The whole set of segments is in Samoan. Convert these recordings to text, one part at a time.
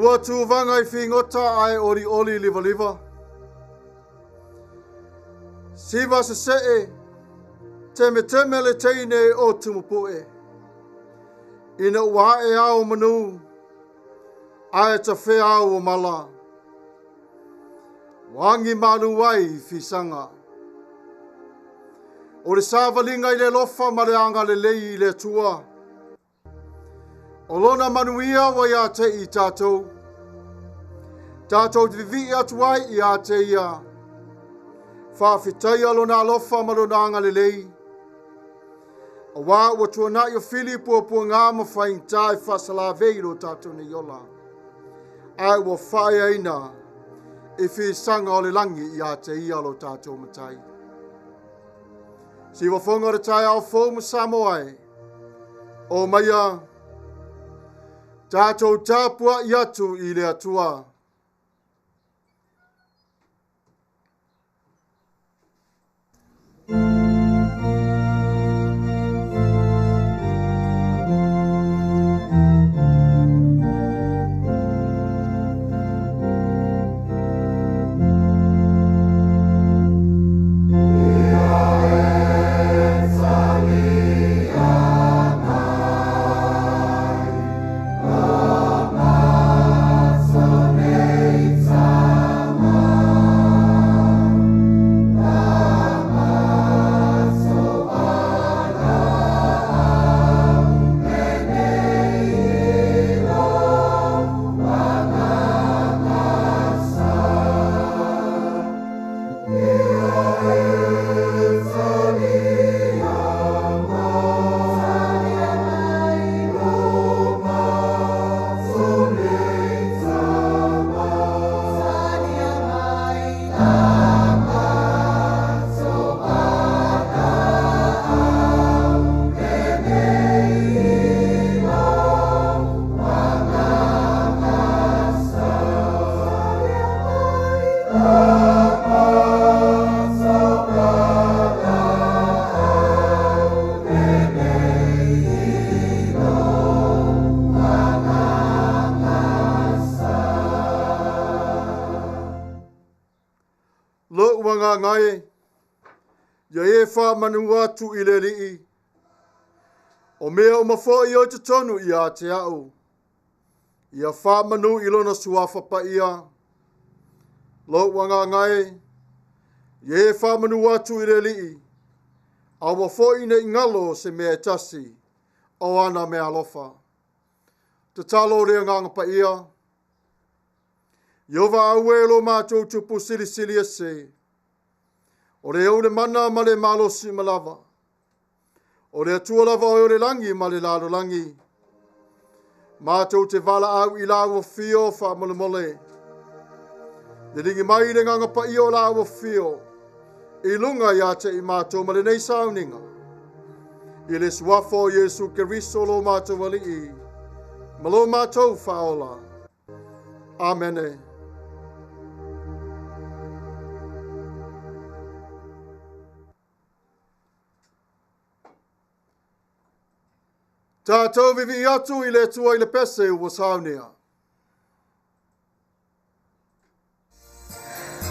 Ua tuvaga i figota ae olioli livaliva. Siva sesee, temeteme le teine o Tumupu'e. Ina ua ae ao o manu, ae tafea ao o mala. Ua agi malu ai i fisaga. O le savaliga i le alofa ma le agalelei i le Atua. O lona manuia ua ia te i tatou. Tatou te vivii atu ai ia te ia. Faafetaia lona alofa ma lona agalelei. Auā ua tuanai o fili puapuaga ma faigata e faasalavei i lo tatou nei ola. Ae ua faaeaina i fisaga o le lagi ia te ia lo tatou Matai. Siuafoga o le taeao fou ma Samoa e. O maia, tatou tapuai atu i le Atua. Lou agaga e, ia e faamanu atu i le Alii, o mea uma foi o i totonu ia te au, ia faamanu i lona suafa paia. Lou agaga e, ia e faamanu atu i le Alii, aua foi ne i galo se mea e tasi o ana meaalofa. Tatalo le Agaga Paia, Ieova aue lo matou tupu silisili ese, o le ou le mana ma le malosi ma lava, o le Atua lava oe o le lagi ma le lalolagi, matou te valaau i lau afio faamolemole, liligi mai le Agaga Paia o lau afio, i luga ia te i matou ma lenei sauniga, i le suafa o Iesu Keriso lo matou Alii, ma lo matou Faaola. Amene. Tatou vivii atu i le Atua i le pese ua saunia.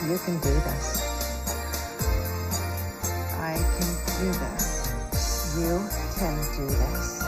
You can do this. I can do this. You can do this.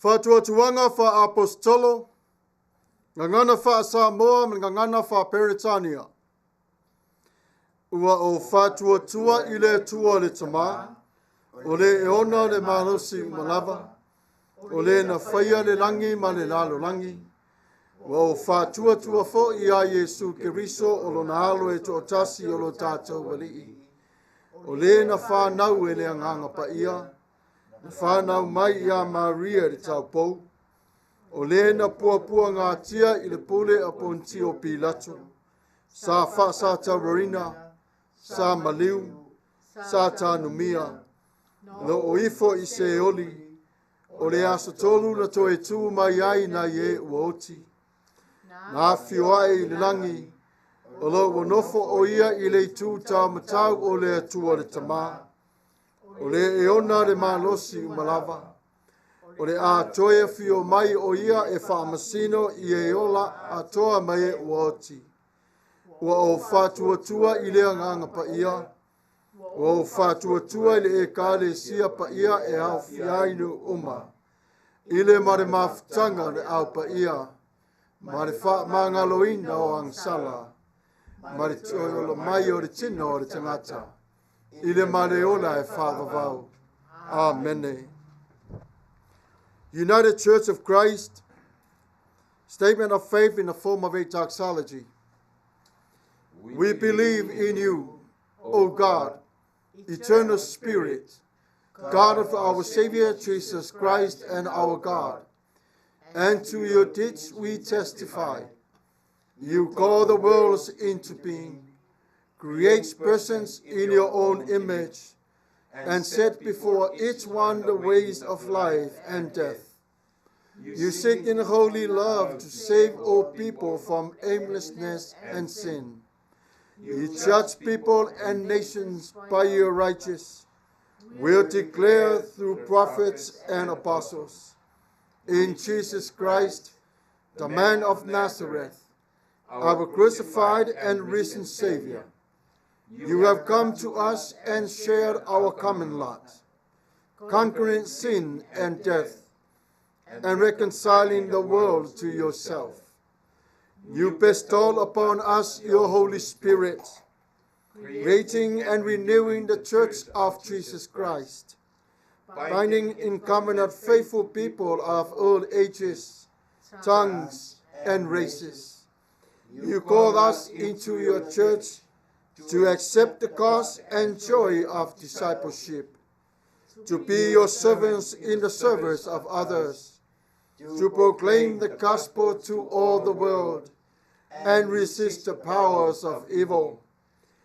Faatuatuaga faaapostolo, gagana faasamoa ma le gagana faaperetania. Ua ou faatuatua i le Atua le Tamā, o le e ona le malosi uma lava, o le na faia le lagi ma le lalolagi, ua ou faatuatua foi ia Iesu Keriso o lona alo e toatasi o lo tatou Alii, o le na whānau e le Agaga Paia, na whānau mai ia Maria le taupou, o le na puapuagatia i le pule a Pontio Pilato, sa faasataurina, sa maliu, sa tanumia, na o ifo i Seoli, o le aso tolu na toe tū mai ai nai e ua oti. Na afio ae i le lagi, o lo ua nofo o ia i le itu taumatau o le Atua le Tamā, o le e ona le malosi uma lava, o le a toe afio mai o ia e faamasino i e ola atoa mai e ua oti. Ua ou faatuatua i le Agaga Paia, ua ou faatuatua i le Ekalesia paia e aofia ai nuu uma, i le ma le mafutaga o le au paia, ma le faamagaloina o agasala, ma le toe ola mai o le tino o le tagata, i le ma le ola e faavavau. Amene. United Church of Christ, statement of faith in the form of a doxology. We believe in you, O God, eternal Spirit, God of our Savior Jesus Christ and our God. And to your deeds we testify. You call the worlds into being, create persons in your own image, and set before each one the ways of life and death. You seek in holy love to save all people from aimlessness and sin. You judge people and nations by your righteous will declare through prophets and apostles. In Jesus Christ, the man of Nazareth, our crucified and risen Savior, you have come to us and shared our common lot, conquering sin and death, and reconciling the world to yourself. You bestowed upon us your Holy Spirit, creating and renewing the Church of Jesus Christ, binding in covenant faithful people of all ages, tongues, and races. You call us into your church to accept the cost and joy of discipleship, to be your servants in the service of others, to proclaim the gospel to all the world and resist the powers of evil,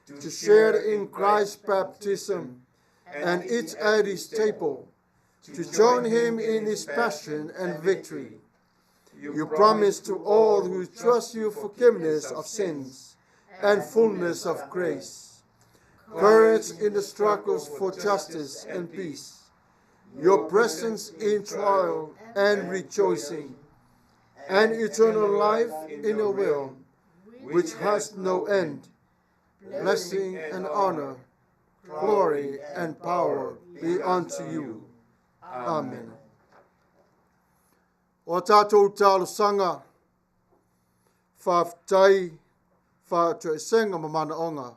to share in Christ's baptism and eat at his table, to join him in his passion and victory. You promise to all who trust you forgiveness of sins and fullness of grace, courage in the struggles for justice and peace, your presence in trial and rejoicing, and eternal life in a will which has no end. Blessing and honor, glory and power be unto you. Amen. O tātou talosaga, faafetai, faatoesega ma manaoga,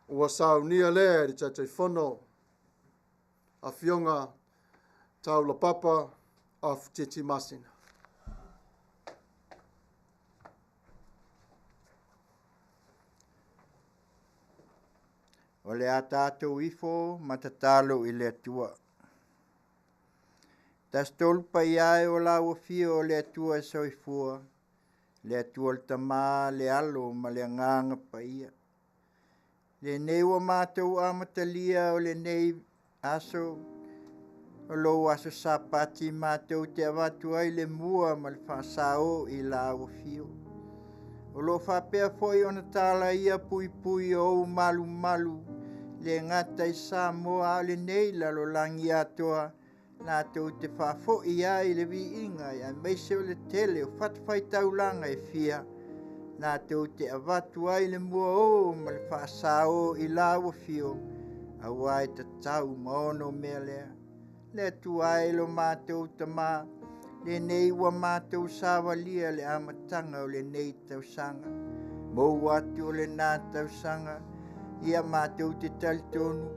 ua saunia lea e le Taitaifono, Afioga Taulapapa Afu Masina. O le a tātou ifo ma tatalo i le Atua. Tasitolu paia e o la ua fia o le Atua e soifua, le Atua le Tamā, le Alo ma le Agaga Paia. Lenei ua matou amatalia o lenei aso, o lou aso Sapati matou te avatu ai le mua ma le faasao i la ua fio. O lo faapea foi ona talaia puipui o ou malumalu, le gata i Samoa a o lenei lalolagi atoa, latou te faafoi ai le viiga aemaise o le tele o fatafaitaulaga e fia, latou te avatu ai le mua o ma le faasao i la ua fio, auā e tatau ma ono mea lea. Le Atua e lo matou Tamā, Lenei ua matou savalia le amataga o lenei tausaga. Mou atu o lena tausaga, ia matou te talitonu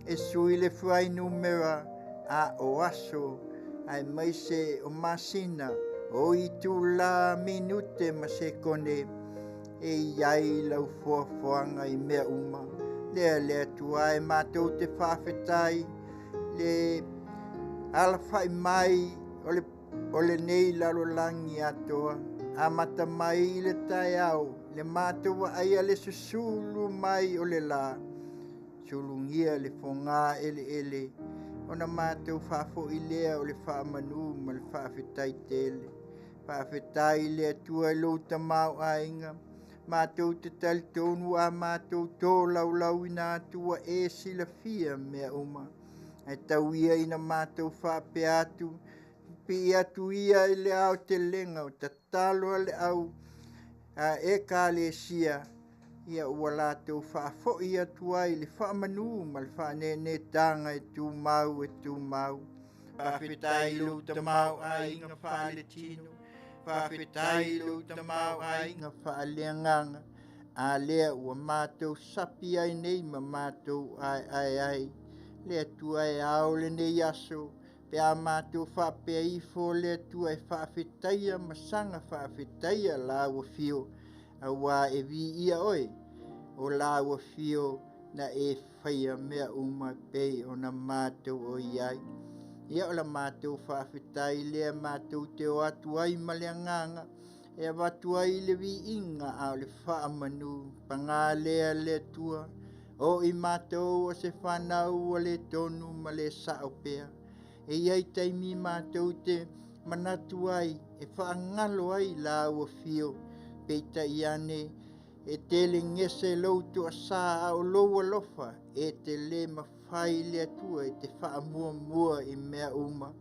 e sui le fuainumera a o aso aemaise o masina o itulā minute ma sekone e i ai lau foafoaga i mea uma. Lea le Atua e matou te faafetai le alafa'i mai o le o lenei lalolagi atoa amata mai i le taeao le matou vaaia le susulu mai o le lā sulugia le fogā eleele ona matou faafo'i lea o le faamanū ma le faafetai tele. Faafetai i le Atua i lou tamaoaiga matou te talitonu a matou tolaulaauina atu ua e silafia mea uma. Ae tau ia ina matou faapea atu pipii atu ia i le aotelega o tatalo a le au ekalesia ia ua latou faafo'i atu ai le faamanū ma le faanēnētaga e tumau e tumau. Faafetai i lou tamaoaiga faaletino, faafetai i lou tamaoaiga faaleagaga, a lea ua matou sapi ai nei ma matou aeae ai. Le Atua e ao lenei aso, pe a matou faapea ifo le Atua e faafetaia ma saga faafetaia lau afio, auā e viia oe o lau afio na e faia mea uma pei ona matou o i ai. Ia o la matou faafetai lea matou te o atu ai ma le agaga e avatu ai le viiga a o le faamanū. Paga lea le Atua, o i matou o se fanau ua le tonu ma le sa'o pea. E i ai taimi matou te manatu ai e faagalo ai lau afio, peitai ane e tele gese lou toasā a o lou alofa e te lē mafai le Atua e te faamuamua i mea uma.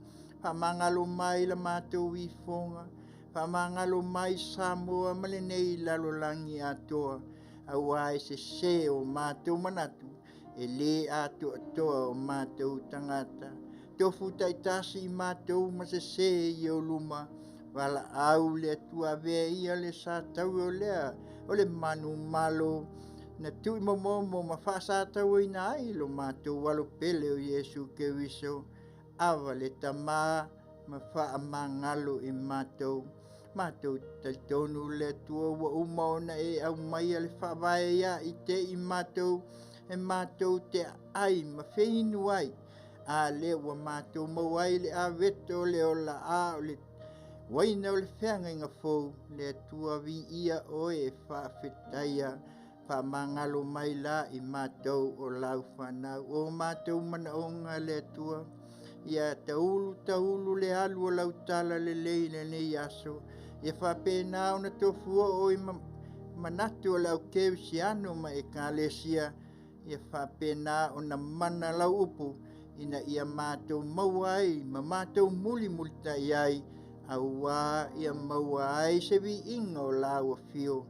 Faamagalo mai la matou ifoga, faamagalo mai Samoa ma lenei lalolagi atoa, auā e sesē o matou manatu e lē atoatoa o matou tagata. Tofu taitasi i matou ma sesē i ou luma, valaau le Atua avea ia le satauro lea o le manumalo na tuuimomomo ma faasatauaina ai lo matou alo pele o Iesu Keriso. Ava le Tamā ma faamagalo i matou. Matou talitonu le Atua ua uma ona e aumaia le faavae ia i te i matou e matou te aai ma feinu ai. A lea ua matou maua ai le aveto o le ola a o le uaina o le feagaiga fou, le Atua viia oe e faafetaia. Faamagalo mai la i matou o lau fanau. O matou manaoga le Atua, ia taulu taulu le alu o lau tala lelei i lenei aso, ia faapena ona tofu oo i manatu o le au kerisiano ma ekalesia, ia faapena ona mana lau upu ina ia matou maua ai ma matou mulimulitai ai, auā ia maua ai se viiga o lau afio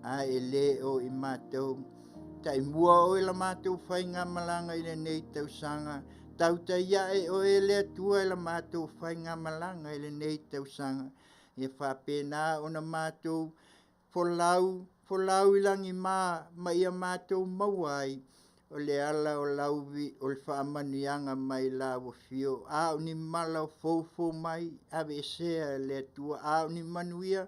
ae lē o i matou. Taimua oe la matou faigamalaga i lenei tausaga, tautai ae oe le Atua i la matou faigamalaga i lenei tausaga, ia faapena ona matou folau folau i lagimā ma ia matou maua ai o le ala o lau o le faamanuiaga mai lau afio. A o ni mala o foufou mai, aveesea e le Atua, a o ni manuia,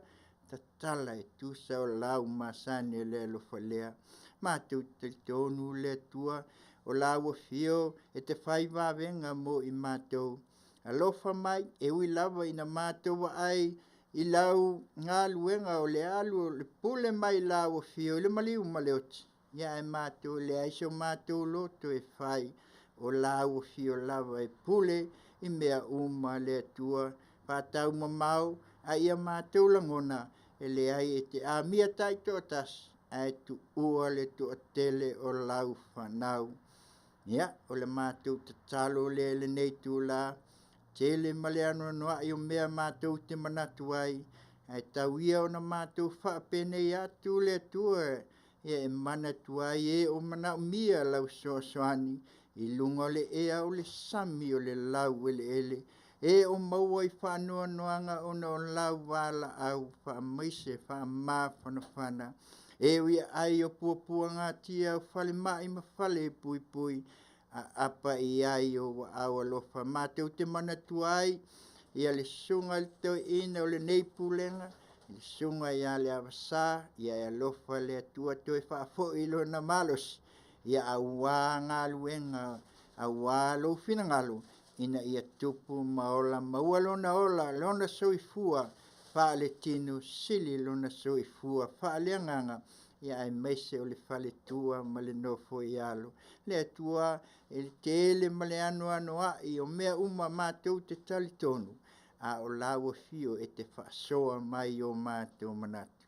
tatala e tusa o lau masani le alofa lea. Matou te talitonu le Atua o lau afio e te fai vavega mo i matou. Alofa mai e ui lava ina matou vaai i lau galuega o le alu o le pule mai lau afio i le maliu ma le oti, ia ae matou e leai so matou loto e fai, o lau afio lava e pule i mea uma le Atua. Faataumamao a ia matou lagona e leai e te amia taitoatasi ae tuua le toatele o lau fanau. Ia o le matou tatalo lea i lenei itulā, tele ma le anoanoai o mea matou te manatu ai, ae tau ia ona matou faapenei atu le Atua ia e manatua ai e o manaomia lau fesoasoani i luga o le ea o le sami o le laueleele. E o maua i faanoanoaga ona o lau valaau faamaise faamafanafana. E o i aai o puapuagatia o falemai ma fale puipui aapa i ai o aao alofa. Matou te manatua ai ia le susuga i le toeaina o lenei pulega, le susuga ia Leavasa, ia e alofa le Atua toe faafoi lona malosi ia aua galuega, aua lou finagalo ina ia tupu ma ola, maua lona ola, lona soifua faaletino, sili lona soifua faaleagaga ia aemaise o le faletua ma le nofo a alo. Le Atua e tele ma le anoanoai o mea uma matou te talitonu, a o lau afio e te faasoa mai i o matou manatu.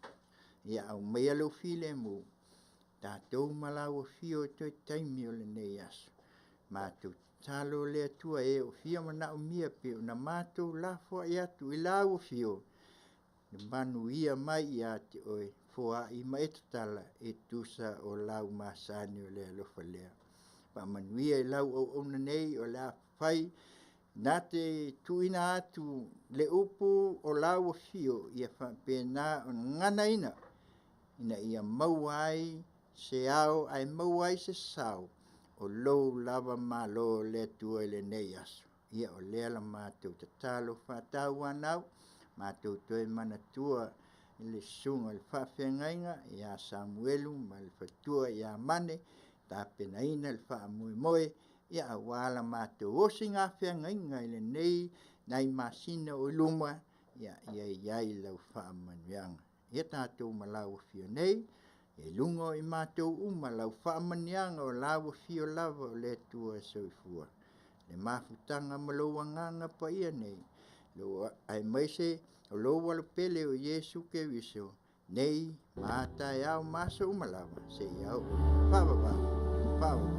Ia aumaia lou filemu, tatou ma lau afio i toe taimi o lenei aso. Matou tatalo le Atua e o fia manaomia pei ona matou lafoai atu i lau afio, le manuia mai ia te oe, foai ma e tatala e tusa o lau masani o le alofa lea. Faamanuia i lau auauna nei o le a fai na te tuuina atu le upu o lau afio ia faapena ona gaganaina ina ia maua ai se ao ae maua ai se sao o lou lava Malo le Atua i lenei aso. Ia o lea la matou tatalo faatauanau, matou toe manatua i le susuga i le faafeagaiga ia Samuelu ma le faletua ia Mane, tapenaina le faamoemoe aua la matou osigafeagaiga i lenei nai masina o i luma, ia i ai lau faamanuiaga. Ia tatou ma lau afio nei, i luga o i matou uma lau faamanuiaga o lau afio lava o le Atua Soifua. Le mafutaga ma lou Agaga Paia nei, aemaise o lou Alo pele o Iesu Keriso, nei ma a taeao ma aso uma lava, seia oo i le faavavau, faavavau.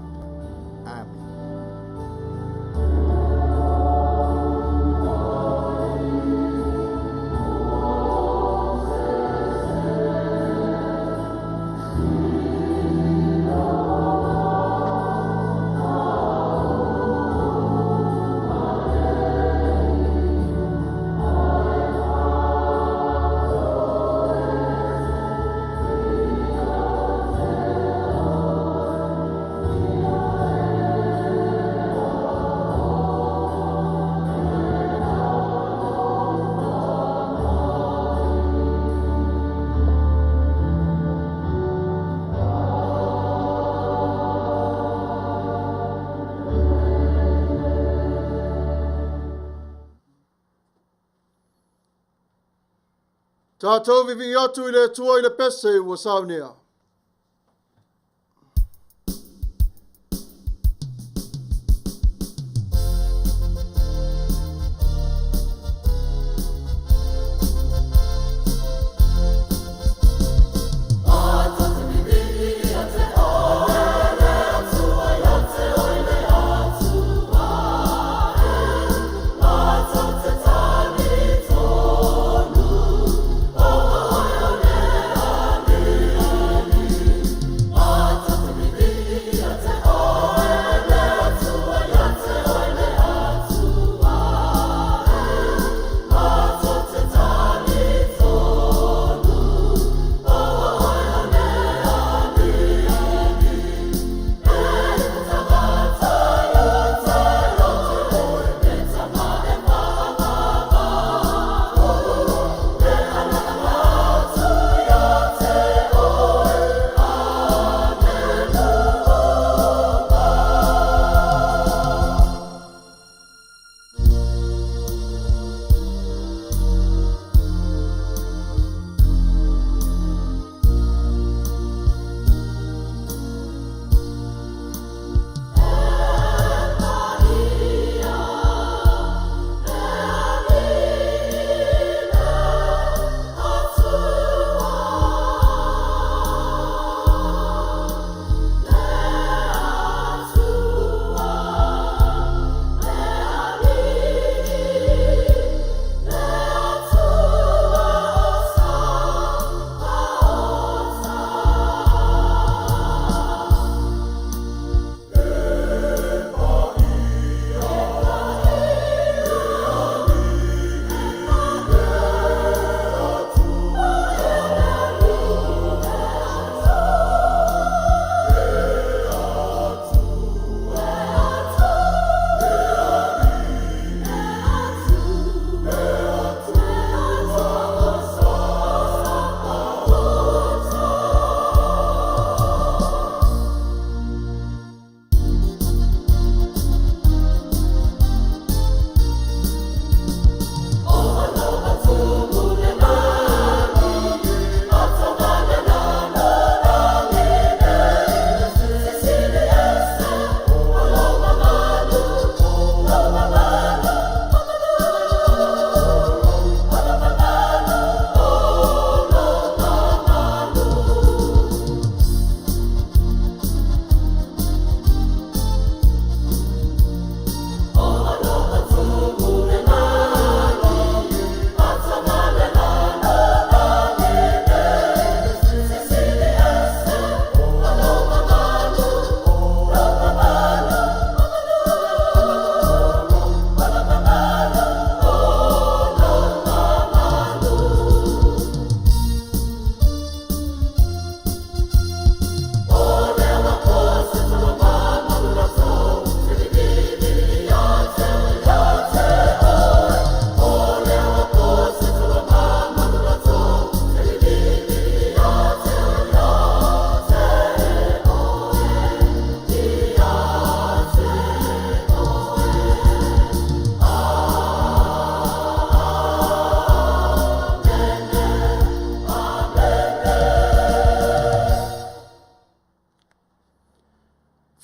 Amene. Tatou vivii atu i le Atua i le pese ua saunea.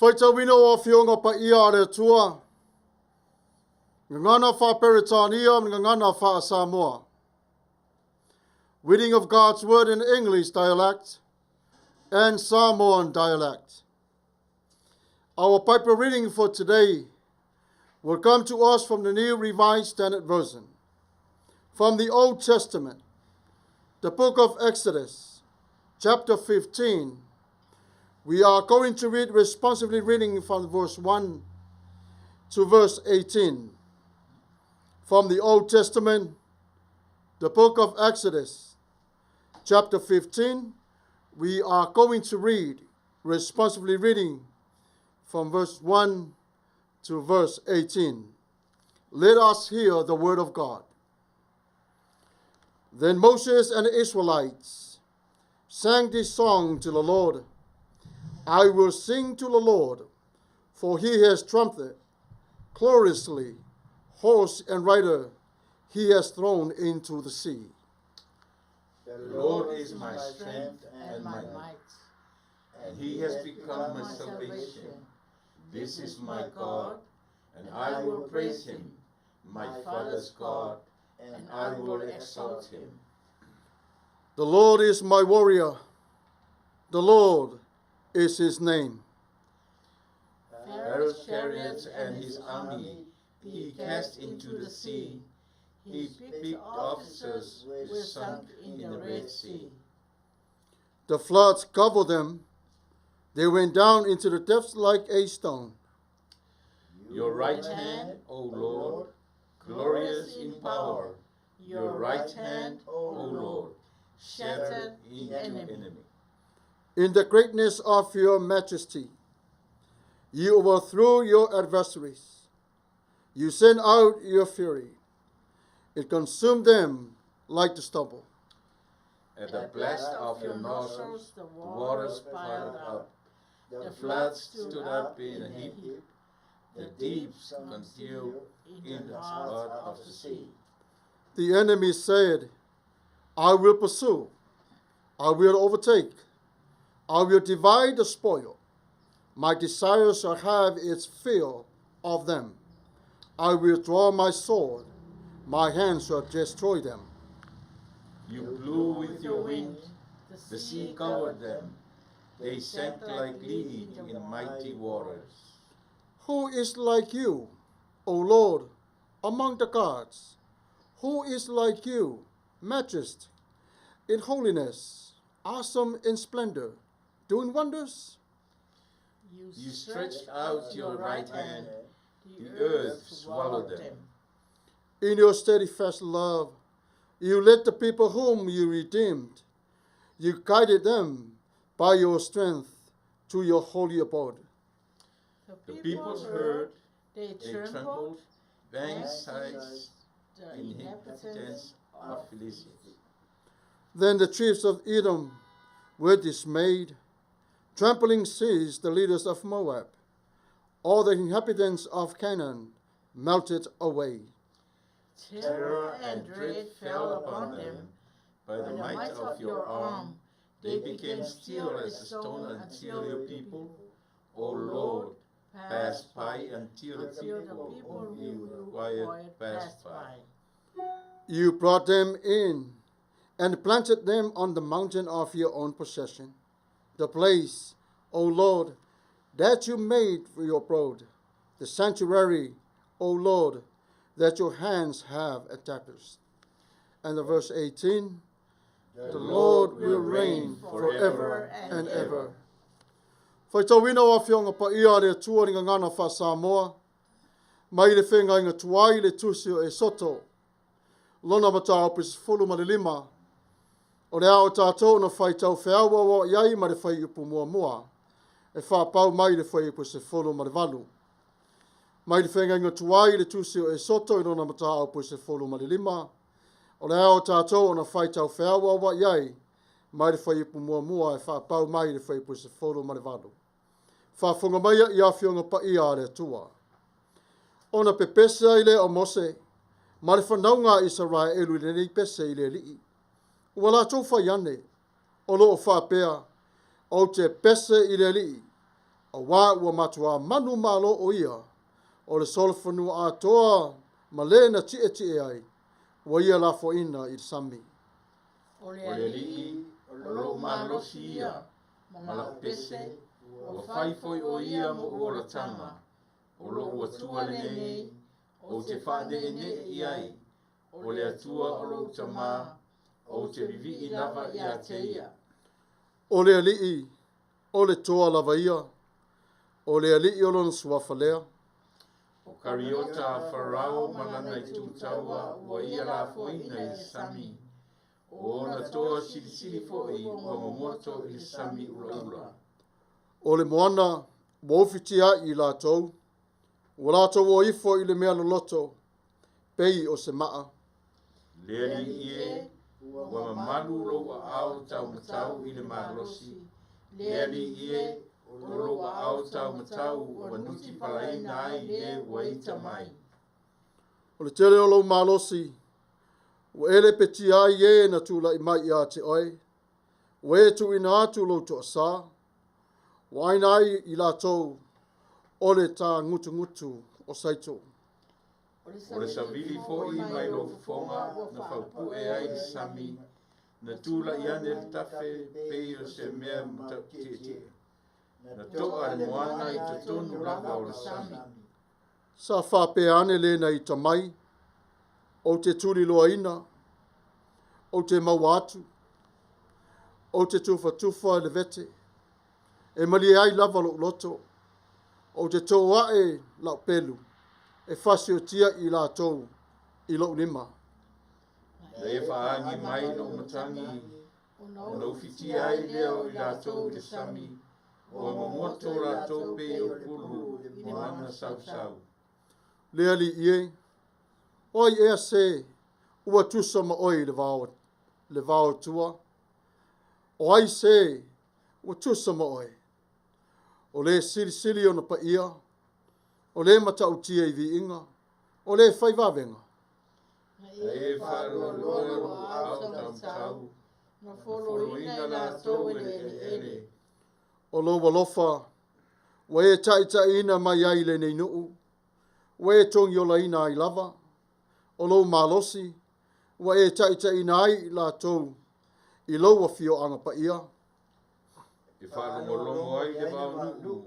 Faitauina o Afioga Paia a le Atua, Gagana faa-Peretania ma Gagana faa-Samoa. Reading of God's Word in English dialect and Samoan dialect. Our Bible reading for today will come to us from the New Revised Standard Version, from the Old Testament, the book of Exodus, chapter 15. We are going to read responsively reading from verse 1 to verse 18. From the Old Testament, the book of Exodus, chapter 15, we are going to read responsively reading from verse 1 to verse 18. Let us hear the word of God. Then Moses and the Israelites sang this song to the Lord. I will sing to the Lord, for he has triumphed gloriously. Horse and rider he has thrown into the sea. The Lord is my strength and my might, and he has become my salvation. This is my God, and I will praise him, my father's God, and I will exalt him. The Lord is my warrior. The Lord is his name. Pharaoh's chariots and his army he cast into the sea. His big officers were sunk in the Red Sea. The floods covered them. They went down into the depths like a stone. Your right hand, O Lord, glorious in power. Your right hand, O Lord, shattered into enemy. In the greatness of your majesty, you overthrew your adversaries. You sent out your fury. It consumed them like the stubble. At the blast of your nostrils, the waters piled up. The floods stood up in a heap. The deeps concealed in the heart of the sea. The enemy said, I will pursue. I will overtake. I will divide the spoil. My desire shall have its fill of them. I will draw my sword. My hand shall destroy them. You blew with your wind, the sea covered them. They sank like lead in mighty waters. Who is like you, O Lord, among the gods? Who is like you, majesty in holiness, awesome in splendor, doing wonders? You stretched out your right hand, the earth swallowed them. In your steadfast love, you led the people whom you redeemed. You guided them by your strength to your holy abode. The peoples heard, they trembled, then the inhabitants of Philistia. Then the chiefs of Edom were dismayed. Trampling seized the leaders of Moab. All the inhabitants of Canaan melted away. Terror and dread fell upon them. By the might of your arm, they became still as a stone until your people, O Lord, passed by, until the people whom you acquired passed by. You brought them in and planted them on the mountain of your own possession, the place, O Lord, that you made for your abode, the sanctuary, O Lord, that your hands have established. And the verse 18, the Lord will reign forever and ever. Faitauina o Afioga Paia a le Atua i Gagana faa-Samoa, mai le Feagaiga Tuai le Tusi o Esoto, lona mataupu 15, o le a o tatou na faitau feauaua'i ai ma le fuaiupu muamua, e faapau mai le fuaiupu 18. Mai le Feagaiga Tuai le Tusi o Esoto i lona mataupu 15, o le a o tatou ona faitau feauaua'i ai mai le fuaiupu muamua e faapau mai le fuaiupu 18. Faafofoga maia i Afioga Paia a le Atua. Ona pepese ai lea o Mose ma le fanauga a Isaraelu i lenei pese i le Alii. Ua latou fai ane, o loo faapea, Ou te pese i le Alii, Auā ua matuā manumalo ʻo ia o le solofanua atoa ma lē na tiʻetiʻe ai, ua ia lafoina i le sami. O le Alii, o lou malosi ia, ma la'u pese, ua fai foi ʻo ia moʻu olataga, o loʻu Atua lenei, ou te faaneenee i ai, o le Atua o loʻu tamā, ou te vivii lava iā te ia. O le Alii, o le Toa lava ia, o le Alii o lona suafa lea. O kariota a Farao ma lana itu taua ua ia lafoina i le sami, o ona toa silisili foi ua momoto i le sami ulaula. O le moana ua ufitiaʻi i latou, ua latou o ifo i le mea loloto, pei o se maa. Le Alii e, ua mamalu lou aao taumatau i le malosi, le Alii e, o lou aao taumatau ua nutipalaina ai le ua ita mai. O le tele o lou malosi, ua e lepetia ai e na tulaʻi mai iā te oe, ua e tuuina atu lou toasā, ua ʻaina ai i latou o le tagutugutu o Saito. O le savili foi mai lou fofoga na faupue ai le sami, na tulaʻi ane le tafe pei o se mea matautietie, na toa le moana i totonu lava o le sami. Sa faapea ane lē na ita mai, ou te tuliloaina, ou te maua atu, ou te tufatufa i le vete, e malie ai lava loʻu loto, ou te tō aʻe lau pelu, e fasiotia i latou i loʻu lima. Na e faaagi mai lou matagi, ona ufitia ai lea o i latou i le sami, ua momoto latou pei o pulu i le moana sausau. Le Alii e, o ai ea se ua tusa ma oe i le vao, le vaoatua? O ai se ua tusa ma oe? O le silisili ona paia, o le matautia i viiga, o le fai vavega. Na e faaloaloa lou aao taumatau, na foloina latou e le eleele. O lou alofa, ua e taʻitaʻiina mai ai i lenei nuu, ua e togiolaina ai lava, o lou malosi, ua e taʻitaʻiina ai i latou i lou afioaga paia. E faalogologo ai le vaonuu,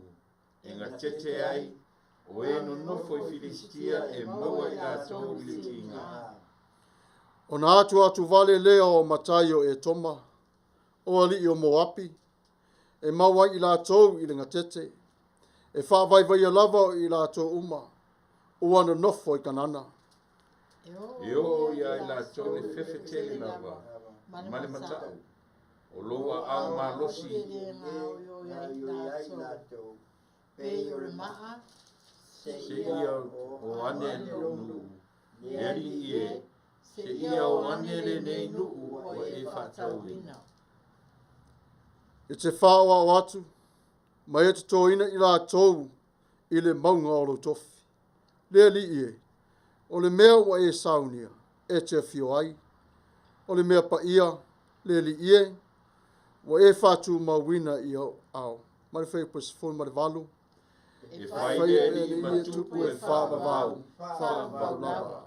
e gatete ai, o e nonofo i Filisitia e maua i latou i le tiga. Ona atu vale lea o matai o Etoma, o alii o Moapi, e maua ai i latou i le gatete, e faavaivaia lava o i latou uma, ua nonofo i Kanana. E oo iā i latou le fefe tele lava, ma le mataʻu, o lou aao malosi e gaoioi ai latou, pei o le maa, seia o ane lou nuu. Le Alii e, seia o ane lenei nuu ua e faatauina. E te faaoao atu, ma e totoina i latou i le mauga o lou tofi. Le Alii e, o le mea ua e saunia, e te afio ai. O le mea paia, le Alii e, ua e faatumauina i ou ao. Ma le fuaiupu e 18. E fai le Alii ma tupu e faavavau, faavavau lava.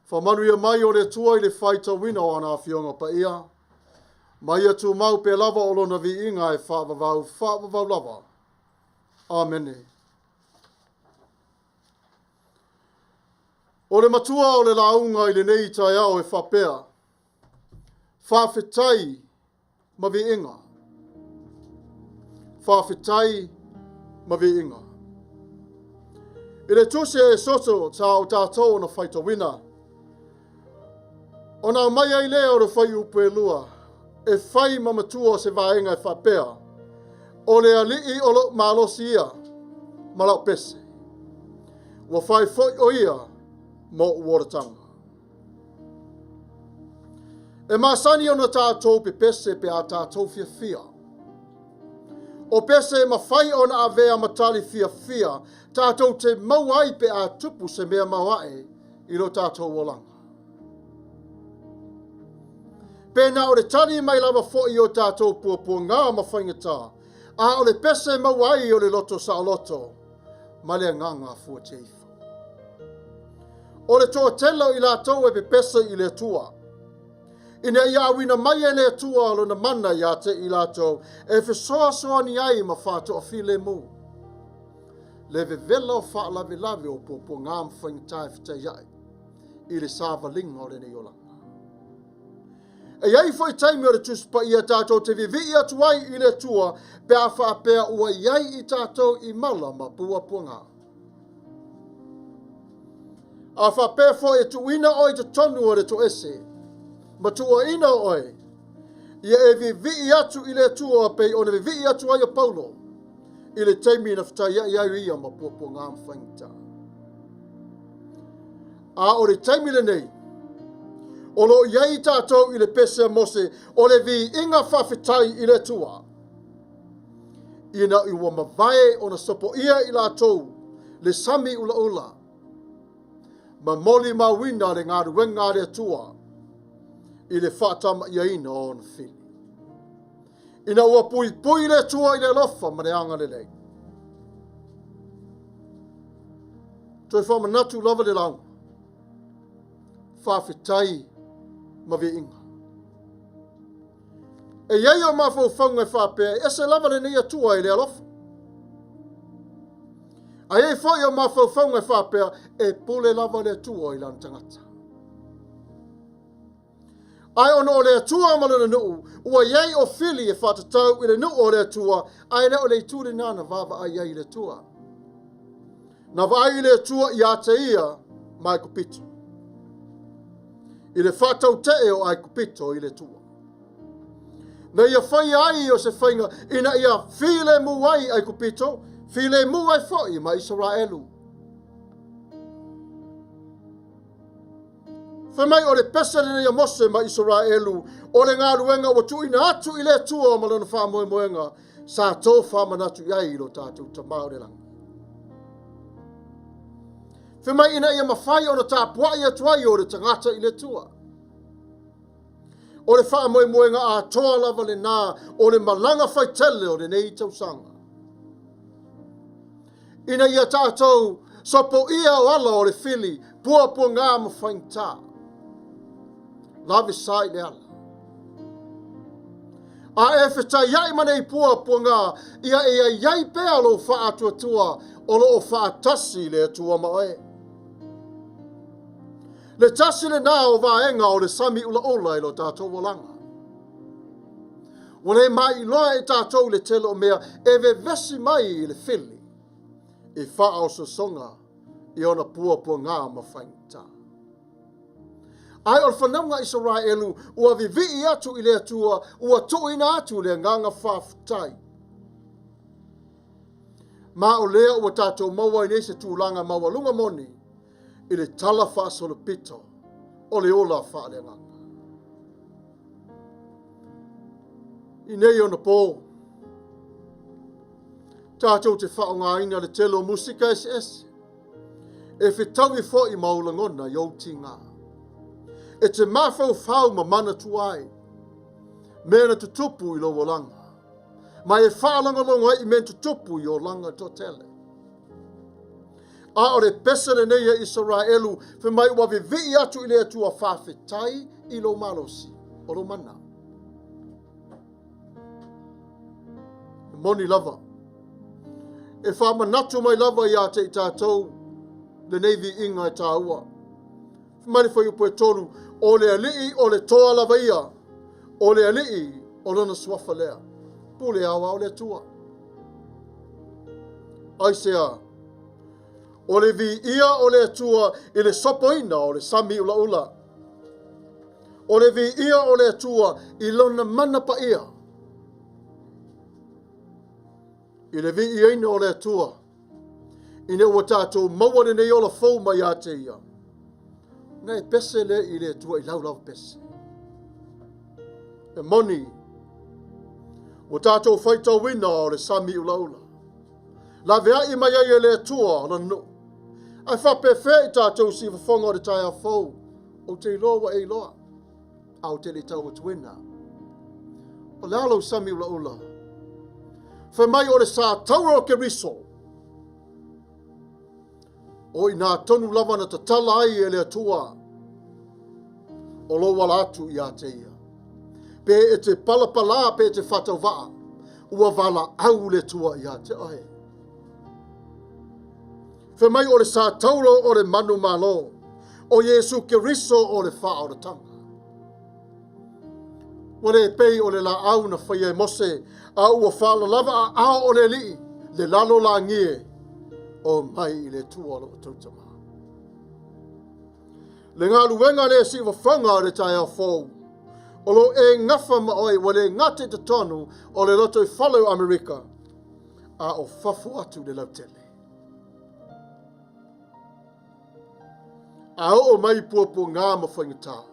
Faamanuia mai o le Atua i le faitauina o ana afioga paia, ma ia tumau pea lava o lona viiga e faavavau, faavavau lava. Amene. O le matua o le lauga i lenei taeao e faapea, faafetai ma viiga. Faafetai ma viiga. I le tusi a Esoso sa o tatou ona faitauina, ona aumai ai lea o le fuaiupu e 2, e fai ma matua o se vaega e faapea, o le Alii o lou malosi ia ma lau pese, ua fai foi o ia ma ou olataga. E masani ona tatou pepese pe a tatou fiafia. O pese e mafai ona avea ma tali fiafia, tatou te maua ai pe a tupu se mea maoae i lo tatou olaga. Pena o le tali mai lava foi o tatou puapuaga ma faigata, A o le pese e maua ai o le loto saoloto ma le agaga fuatia ifo. O le toatele o i latou e pepese i le Atua, ina ia auina mai e le Atua lona mana ia te i latou e fesoasoani ai ma faatoafilemu le vevela o faalavelave o puapuaga ma faigata e fetaiai i le savaliga o lenei olaga. E i ai foi taimi o le Tusi Paia tatou te vivii atu ai i le Atua pe a faapea ua i ai i tatou i mala ma puapuaga. A faapea foi e tuuina oe i totonu o le toese ma tuuaina oe, ia e vivii atu i le Atua pei ona vivii atu ai o Paulo i le taimi na fetaiai ai ia ma puapuaga ma faigata. A o le taimi lenei, o lo o i ai tatou i le pese a Mose o le viiga faafetai i le Atua, ina ua mavae ona sopoia i latou le sami ulaula ma molimauina le galuega a le Atua i le faatamaiaina o ona fili. Ina ua puipui le Atua i le alofa ma le agalelei. Toe faamanatu lava le lauga, faafetai ma viiga. E i ai o mafaufauga e faapea, e ese lava lenei Atua i le alofa. Ae i ai foi o mafaufauga e faapea, e pule lava le Atua i lana tagata. Ae ona o le Atua ma lona nuu, ua i ai o fili e faatatau i le nuu o le Atua, ae le o le itu lena na vaavaai ai i le Atua. Na vaai i le Atua ia te ia ma Aikupito, i le faatautee o Aikupito i le Atua. Na ia faia ai o se faiga ina ia filemu ai Aikupito, filemu ai foi ma Isaraelu. Fai mai o le pese lenei a Mose ma Isaraelu, o le galuega ua tuuina atu i le Atua ma lona faamoemoega, sa tofāmanatu i ai i lo tatou Tama o le lagi. Fai mai ina ia mafai ona tapuai atu ai o le tagata i le Atua. O le faamoemoega atoa lava lena o le malaga faitele o lenei tausaga. Ina ia tatou sopoia o ala o le fili, puapuaga ma faigata. Lave sa i le ala. A e fetaiai ma nei puapuaga, ia e iai pea lou faatuatua o lo o faatasi le Atua ma oe. Le tasi lena o vaega o le sami ulaula i lo tatou olaga. Ua le mailoa e tatou le tele o mea e vevesi mai i le fili i faaososoga i ona puapuaga ma faigata. Ae o le fanauga Isaraelu ua vivii atu i le Atua, ua tuuina atu le agaga faafetai. Ma o lea ua tatou maua ai nei se tulaga maualuga moni i le tala faasolopito o le ola faaleagaga. I nei ona pō, tatou te faaaogaina le tele o musika eseese e fetaui foi ma ou lagona i ou tiga. E te mafaufau ma manatua ai mea na tutupu i lou olaga, ma e faalogologo ai i mea na tutupu i olaga toatele. A o le pese lenei e Isaraelu, fai mai ua vivii atu i le Atua, faafetai i lou malosi o lou mana. E moni lava, e faamanatu mai lava ia te i tatou lenei viiga e taua. Fai mai le fuaiupu e 3, o le Alii o le toa lava ia, o le Alii o lona suafa lea. Pule aoao le Atua. Aisea, o le viia o le Atua i le sopoina o le sami ulaula. O le viia o le Atua i lona mana paia. I le viiaina o le Atua, ina ua tatou maua lenei ola fou mai ia te ia, na e pese le i le Atua i lau lava pese. E moni, ua tatou faitauina o le sami ulaula. Laveai mai ai e le Atua o lona nuu. Ae faapefea i tatou sifafoga o le taeao fou, ou te iloa ua e iloa, a ou te le tau atuina. O le a lou sami ulaula? Fai mai o le sa taura o Keriso. O inā tonu lava na tatala ai e le Atua o lou ala atu iā te ia. Pe e te palapalā pe e te faatauvaa, ua valaau le Atua iā te oe. Fai mai o le sa tauro o le manumalo, o Iesu Keriso o le faaolataga. Ua le pei o le laau na faia e Mose, a ua faalalava aao o le Alii, le lalolagi e, o mai i le Atua lo outou Tama. Le galuega le siufafaga o le taeao fou, o lo e gafa ma oe ua le gata i totonu o le lotoifale o Amerika, a o fafo atu le lautele. A oo mai puapuaga ma faigata,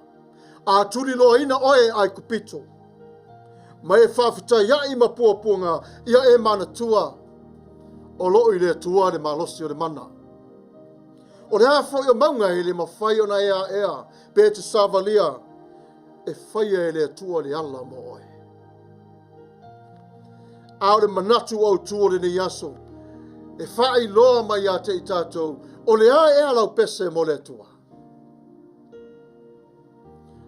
a tuliloaina oe e Aikupito, ma e faafetaiai ma puapuaga, ia e manatua, o loo i le Atua le malosi o le mana. O le a foi o mauga e le mafai ona e aea pe te savalia, e faia e le Atua le ala mo oe. A o le manatu autu o lenei aso, e faailoa mai ia te i tatou, o le a ea lau pese mo le Atua?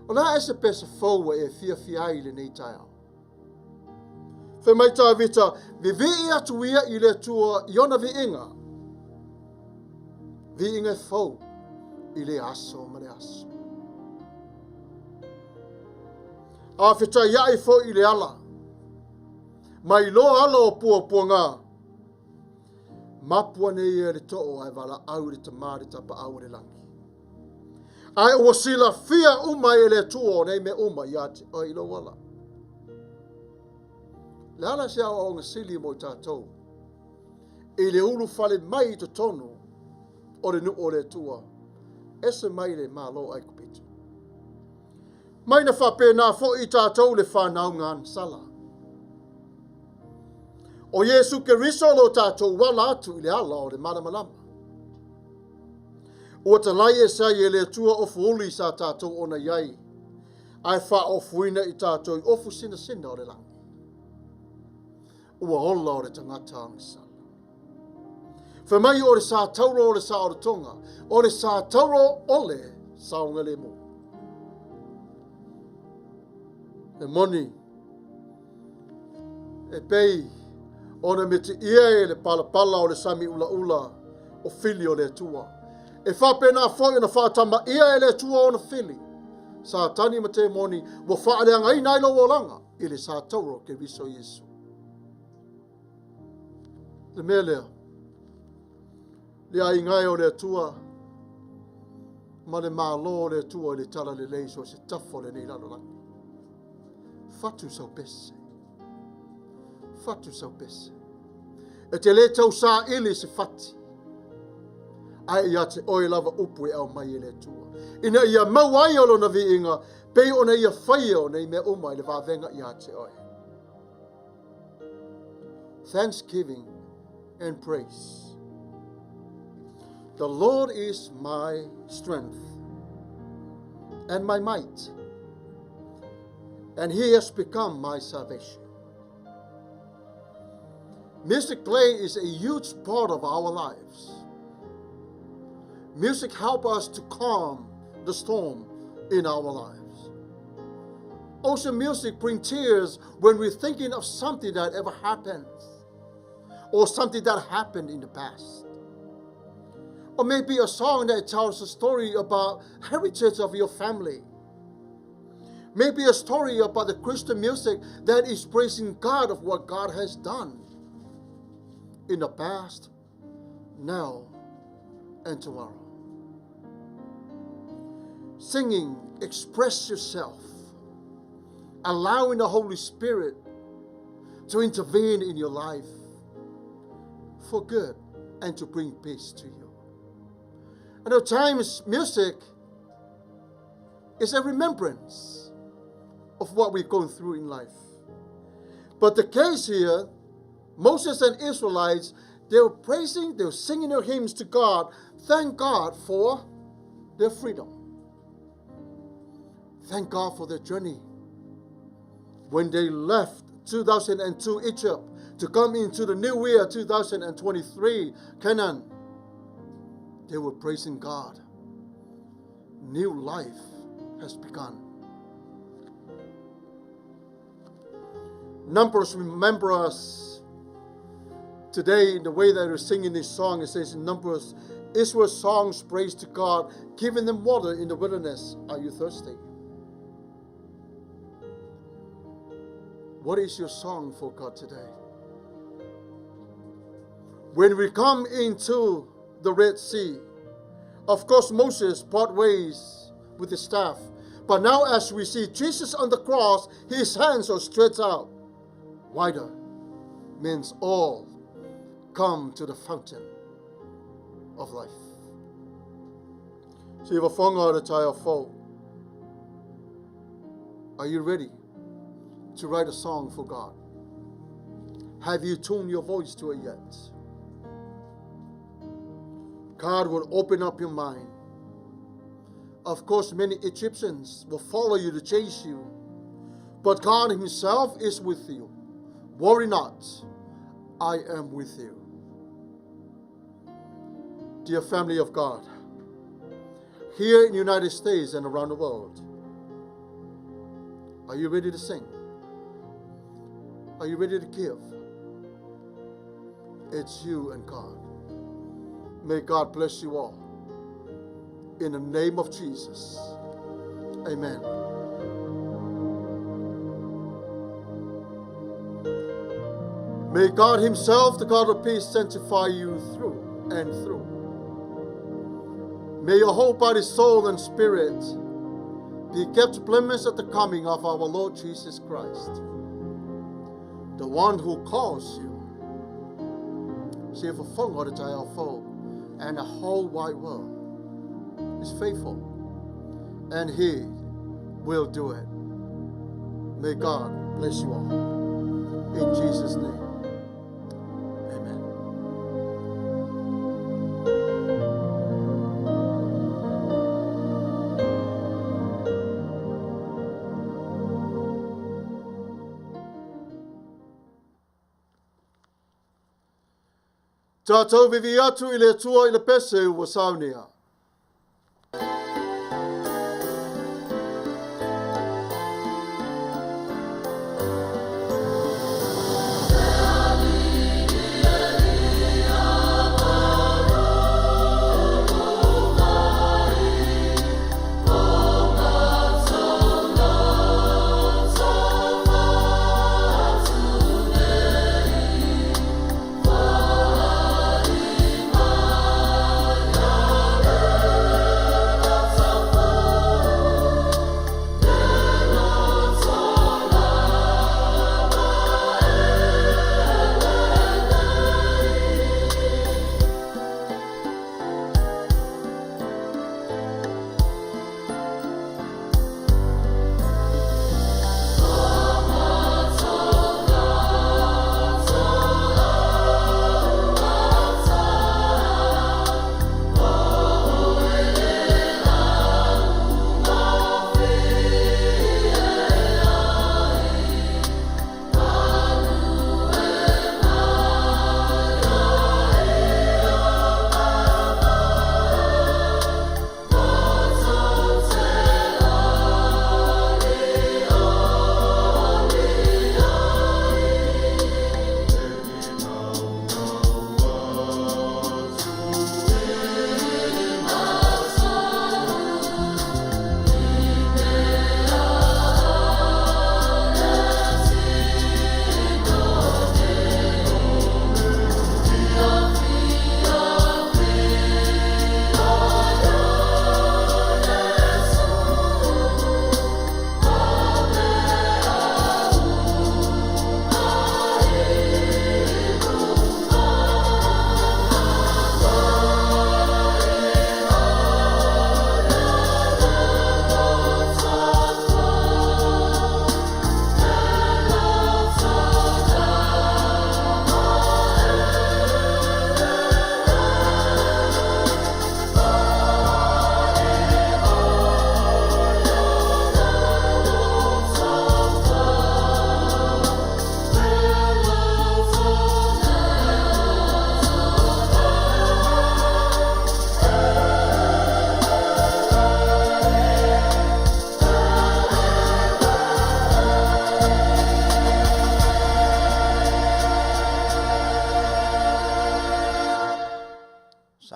O le a ea se pese fou ua e fiafia ai i lenei taeao? Fai mai Tavita, vivii atu ia i le Atua i ona viiga, viiga e fou i le aso ma le aso. A fetaiai foi i le ala, mai loa ala o puapuaga, mapu ane ia i le too ae valaau i le Tama le Tapaau o le lagi. Ae ua silafia uma e le Atua o nei mea uma ia te oe i lou ala. Le ala se aoaoga sili mo i tatou, i le ulufale mai i totonu o le nuu o le Atua, ese mai le Malo Aikupito. Mai na faapena foi i tatou le whanau agasala. O Iesu Keriso lo tatou ala atu i le ala o le malamalama. Ua talai ese ai e le Atua ofu uli sa tatou ona i ai, ae faaofuina i tatou i ofu sinasina o le lagi. Ua ola o le tagata agasala. Fai mai o le sa tauro o le sa o le tonga, o le sa tauro o le saogalemu. E moni, e pei ona metiia e le palapala o le sami ulaula o fili o le Atua. E faapena foi ona faatamaia e le Atua ona fili. Satani ma temoni ua faaleagaina ai lou olaga i le sa tauro o Keriso Iesu. Le mea lea, le aiga e o le Atua ma le Malo o le Atua i le talalelei so o se tafa o lenei lalolagi. Fatu sau pese. Fatu sau pese. E te le tau saili se fati, ae ia te oe lava upu e aumai e le Atua. Ina ia maua ai o lona viiga, pei ona ia faia o nei mea uma i le vavega ia te oe. Thanksgiving and praise. The Lord is my strength and my might, and he has become my salvation. Music play is a huge part of our lives. Music helps us to calm the storm in our lives. Also, music brings tears when we're thinking of something that ever happened or something that happened in the past. Or maybe a song that tells a story about heritage of your family. Maybe a story about the Christian music that is praising God of what God has done in the past, now, and tomorrow. Singing, express yourself, allowing the Holy Spirit to intervene in your life for good and to bring peace to you. And at times, music is a remembrance of what we've gone through in life. But the case here, Moses and Israelites, they were praising, they were singing their hymns to God. Thank God for their freedom. Thank God for their journey. When they left 2002 Egypt to come into the new year 2023, Canaan, they were praising God. New life has begun. Numbers remember us today in the way that we're singing this song. It says in Numbers, Israel's songs praise to God, giving them water in the wilderness. Are you thirsty? What is your song for God today? When we come into the Red Sea, of course Moses part ways with his staff. But now as we see Jesus on the cross, his hands are stretched out wider. Means all come to the fountain of life. Are you ready to write a song for God? Have you tuned your voice to it yet? God will open up your mind. Of course, many Egyptians will follow you to chase you, but God Himself is with you. Worry not, I am with you. Dear family of God, here in the United States and around the world, are you ready to sing? Are you ready to give? It's you and God. May God bless you all. In the name of Jesus. Amen. May God Himself, the God of peace, sanctify you through and through. May your whole body, soul, and spirit be kept blameless at the coming of our Lord Jesus Christ, the one who calls you. See, if a phone and the whole wide world is faithful, and He will do it. May God bless you all. In Jesus' name. Amen. Tātou vivi atu i le Atua i le pese ua saunia.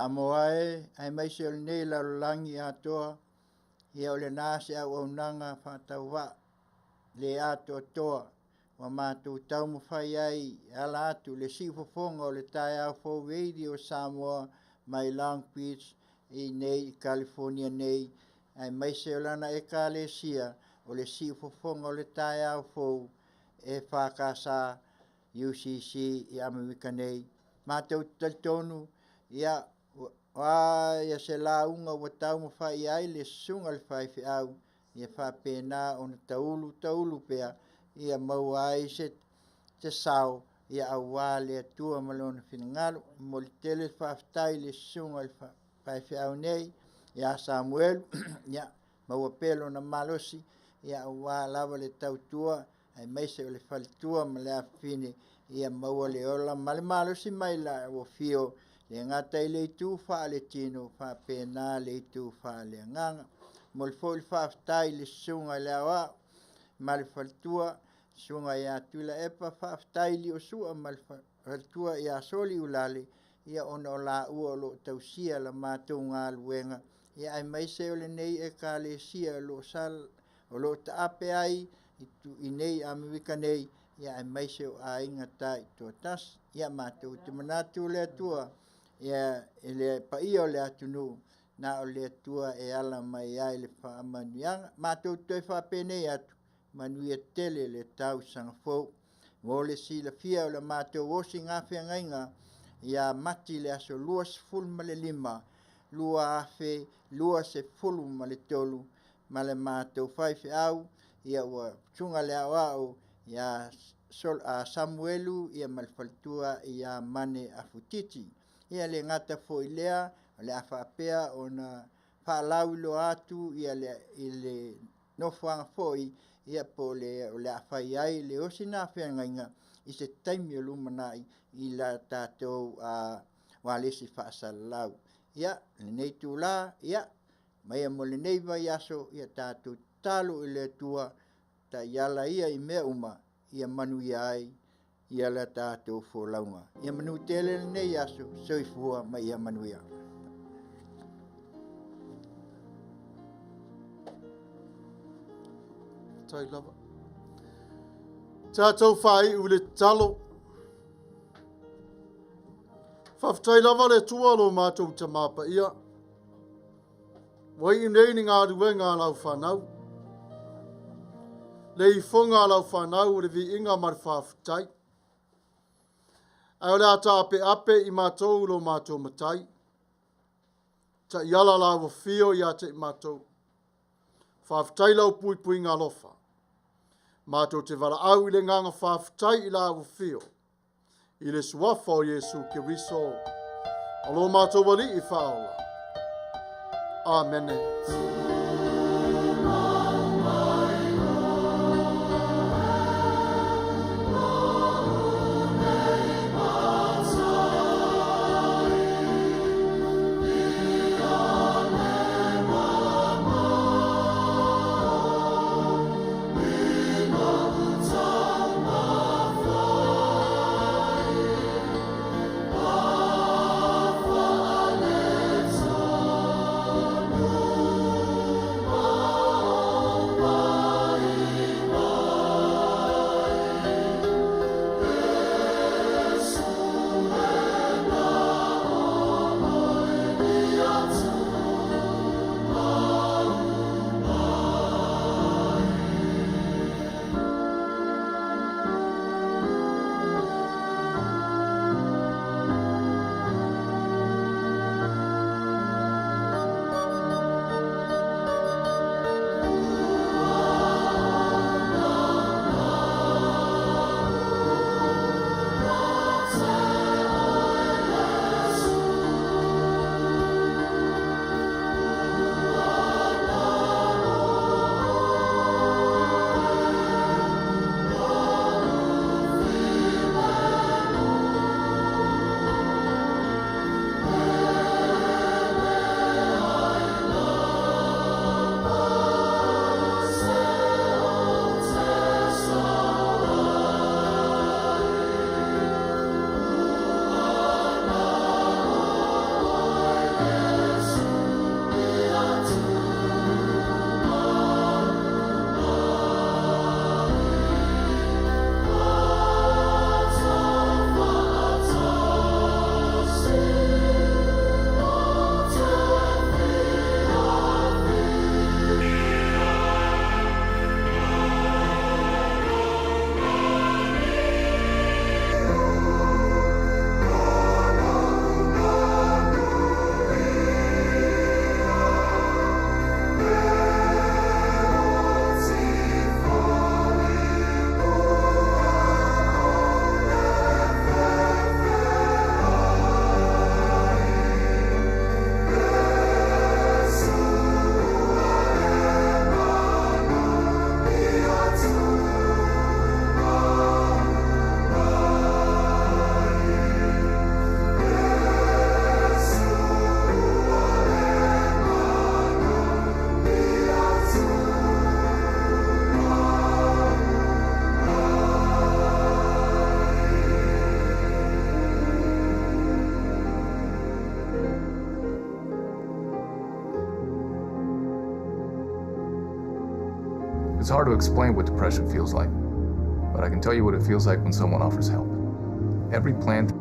Samoa e, aemaise o lenei lalolagi atoa, ia o lena se auaunaga faatauvaa le atoatoa ua matou taumafai ai e ala atu le siufofoga o le Taeao Fou Radio Samoa mai Long Beach i nei i California nei, aemaise o lana Ekalesia o le Siufofoga o le Taeao Fou EFKS UCC i Amerika nei. Matou te talitonu, ia, o a ia se lauga ua taumafai ai le susuga i le faifeau, ia faapena ona taulu taulu pea, ia maua ai se, se sao, ia aua le Atua ma lona finagalo. Momoli tele le faafetai i le susuga i le faifeau nei, ia Samuelu, ia maua pea lona malosi, ia aua lava le tautua aemaise o le faletua ma le afafine ia maua le ola ma le malosi mai la ua fio le gata i le itu faaletino faapena le itu faaleagaga. Momoli foi le faafetai i le susuga i le aoao ma le faletua, susuga ia Tuilaepa, faafetai i Liosua ma le faletua ia Soli Ulale, ia ona o laua o lo o tausia la matou galuega, ia aemaise o lenei ekalesia o lo o sal, o lo o taape ai i, i nei Amerika nei, ia aemaise o aiga taitoatasi. Ia matou te manatu le Atua, ia i le paia o le atunuu, na o le Atua e ala mai ai le faamanuiaga. Matou te toe faapenei atu, manuia tele le tausaga fou. Mo le silafia o le matou osigafeagaiga ia Mati le aso 25, 2023 ma le matou faifeau, ia ua susuga le aoao ia Sol, a Samuelu ia ma le faletua ia Mane Afutiti. Ia le gata foi lea, o le a faapea ona faalauiloa atu ia le, i le nofoaga foi ia po o le, o le a fai ai le osigafeagaiga i se taimi o lumanai i la tatou a ualesi faasalalau. Ia, lenei itula, ia, maia mo lenei vaiaso, ia tatou tatalo i le Atua, taiala ia i mea uma, ia manuia ai ia la tatou folauga. Ia manu tele lenei aso, soifua ma ia manuia. Tai lava. Tātou whāiu le talo. Faafetai lava le Atua lo mātou Tamā Paia. Ua iu nei ni galuega a lau whanau. Le ifoga a lau whanau o le viiga ma le faafetai. Ae o le a taapeape i matou lo matou matai. Taiala la ua fio ia te i matou. Faafetai lau puipuiga alofa. Matou te valaau i le agaga faafetai i la ua fio. I le suafa o Iesu Keriso, o lo matou Alii faaola. Amene. hard to explain what depression feels like, but I can tell you what it feels like when someone offers help. Every plant